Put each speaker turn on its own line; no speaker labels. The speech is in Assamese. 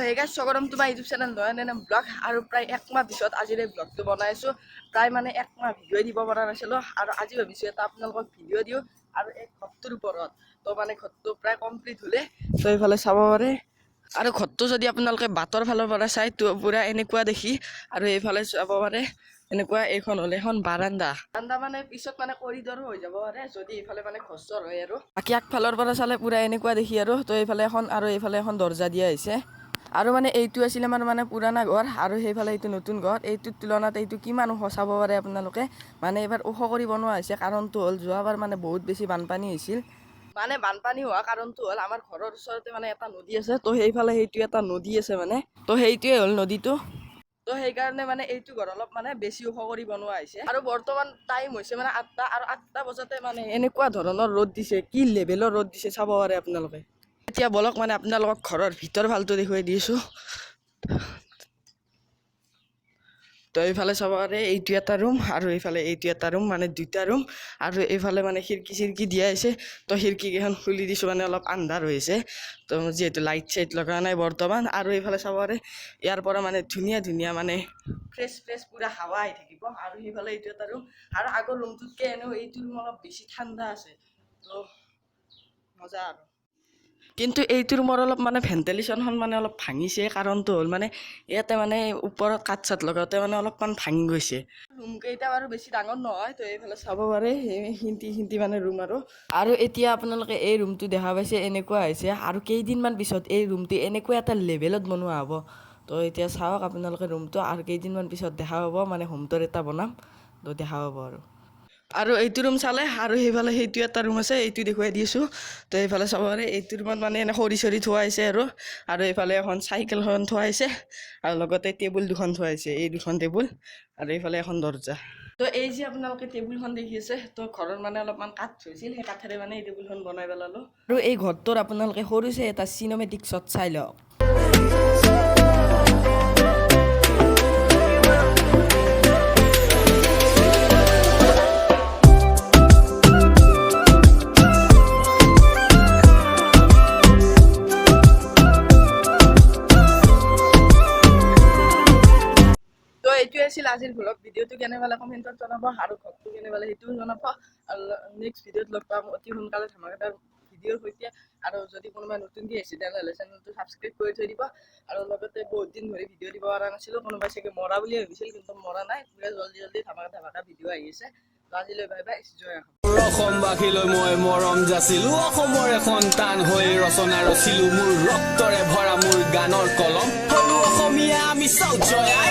হে গাইস, স্বাগতম তোমাৰ ইউটিউব চেনেল নয়ন এন ব্লগ। আৰু প্ৰায় এক মাহ পিছত আজিৰ এই ব্লগটো বনাইছোঁ। প্ৰায় মানে এক মাহ ভিডিঅ' দিব পৰা নাছিলোঁ আৰু আজি ভাবিছোঁ এটা আপোনালোকক ভিডিঅ' দিওঁ আৰু এই ঘৰটোৰ ওপৰত। তো মানে ঘৰটো প্ৰায় কমপ্লিট হ'লে তো এইফালে চাব পাৰে। আৰু ঘৰটো যদি আপোনালোকে বাটৰ ফালৰ পৰা চাই তো পূৰা এনেকুৱা দেখি। আৰু এইফালে চাব পাৰে এনেকুৱা এইখন হ'ল এখন বাৰাণ্ডা। বাৰাণ্ডা মানে পিছত মানে কৰিডৰো হৈ যাব পাৰে যদি এইফালে মানে ঘৰ হয়। আৰু বাকী আগফালৰ পৰা চালে পূৰা এনেকুৱা দেখি। আৰু তো এইফালে এখন আৰু এইফালে এখন দৰ্জা দিয়া হৈছে। আৰু মানে এইটো আছিলে আমাৰ মানে পুৰণা ঘৰ আৰু সেইফালে এইটো নতুন ঘৰ। এইটোৰ তুলনাত এইটো কিমান ওখ চাব পাৰে আপোনালোকে। মানে এইবাৰ ওখ কৰি বনোৱা হৈছে, কাৰণটো হ'ল যোৱাবাৰ মানে বহুত বেছি বানপানী হৈছিল। মানে বানপানী হোৱা কাৰণটো হ'ল আমাৰ ঘৰৰ ওচৰতে মানে এটা নদী আছে। তো সেইফালে সেইটো এটা নদী আছে মানে, তো সেইটোৱে হ'ল নদীটো। তো সেইকাৰণে মানে এইটো ঘৰ অলপ মানে বেছি ওখ কৰি বনোৱা হৈছে। আৰু বৰ্তমান টাইম হৈছে মানে 8টা, আৰু 8টা বজাতে মানে এনেকুৱা ধৰণৰ ৰ'দ দিছে, কি লেভেলৰ ৰ'দ দিছে চাব পাৰে আপোনালোকে। এতিয়া বলক মানে আপোনালোকক ঘৰৰ ভিতৰ ভালটো দেখুৱাই দিছোঁ। তো এইফালে চাব পাৰে এইটো এটা ৰুম আৰু এইফালে এইটো এটা ৰুম, মানে দুটা ৰুম। আৰু এইফালে মানে খিৰিকী চিৰকি দিয়া হৈছে। তো খিৰিকীকেইখন খুলি দিছোঁ, মানে অলপ আন্ধাৰ হৈছে তো যিহেতু লাইট চাইট লগা নাই বৰ্তমান। আৰু এইফালে চাব পাৰে ইয়াৰ পৰা মানে ধুনীয়া ধুনীয়া মানে ফ্ৰেছ ফ্ৰেছ পূৰা হাৱা আহি থাকিব। আৰু সেইফালে এইটো এটা ৰুম, আৰু আগৰ ৰুমটোতকৈ এনেও এইটো ৰুম অলপ বেছি ঠাণ্ডা আছে, তো মজা। আৰু কিন্তু এইটো ৰুমৰ অলপ মানে ভেণ্টিলেশ্যনখন মানে অলপ ভাঙিছে, কাৰণটো হ'ল মানে ইয়াতে মানে ওপৰত কাঠ চাট লগাওঁতে মানে অলপমান ভাঙি গৈছে। ৰুমকেইটা বাৰু বেছি ডাঙৰ নহয়। তো এইফালে চাব পাৰে সিন্তি সিন্তি মানে ৰুম। আৰু আৰু এতিয়া আপোনালোকে এই ৰুমটো দেখা পাইছে এনেকুৱা হৈছে। আৰু কেইদিনমান পিছত এই ৰুমটো এনেকুৱা এটা লেভেলত বনোৱা হ'ব। তো এতিয়া চাওক আপোনালোকে ৰুমটো, আৰু কেইদিনমান পিছত দেখা পাব মানে হোম টুৰ এটা বনাম, তো দেখা পাব। আৰু আৰু এইটো ৰুম চালে, আৰু সেইফালে সেইটো এটা ৰুম আছে, এইটো দেখুৱাই দিছোঁ। তো এইফালে চাব পাৰে এইটো ৰুমত মানে এনে খৰি চৰি থোৱা হৈছে। আৰু আৰু এইফালে এখন চাইকেলখন থোৱা হৈছে আৰু লগতে টেবুল দুখন থোৱা হৈছে, এই দুখন টেবুল আৰু এইফালে এখন দৰ্জা। তো এই যে আপোনালোকে টেবুলখন দেখি আছে, তো ঘৰৰ মানে অলপমান কাঠ থৈছিল, সেই কাঠেৰে মানে এই টেবুলখন বনাই পেলালোঁ। আৰু এই ঘৰটোৰ আপোনালোকে সৰু চাই এটা চিনেমেটিক শ্বট চাই লওক। তো এইটোৱে আছিল আজিৰ ভ্লগ। ভিডিঅ'টো কেনে পালে কমেণ্টত জনাব, আৰু ঘৰটো কেনে পালে সেইটোও জনাব। আৰু নেক্সট ভিডিঅ'ত লগ পাম অতি সোনকালে ধামাকাদাৰ ভিডিঅ'ৰ সৈতে। আৰু যদি কোনোবাই নতুনকৈ আহিছে তেনেহ'লে চেনেলটো ছাবস্ক্ৰাইব কৰি থৈ দিব। আৰু লগতে বহুত দিন ধৰি ভিডিঅ' দিব পৰা নাছিলোঁ, কোনোবাই চাগে মৰা বুলি ভাবিছিল, কিন্তু মৰা নাই। পূৰা জল্দি জল্দি ধামাকা ধামাকা ভিডিঅ' আহি আছে। তো আজিলৈ বাই বাই, জয় অসম।
অসমবাসীলৈ মই মৰম যাচিলো, অসমৰে সন্তান হৈ ৰচনা ৰচিলো, মোৰ ৰক্তৰে ভৰা মোৰ গানৰ কলম। হলো অসমীয়া আমি চাওঁ জয় আই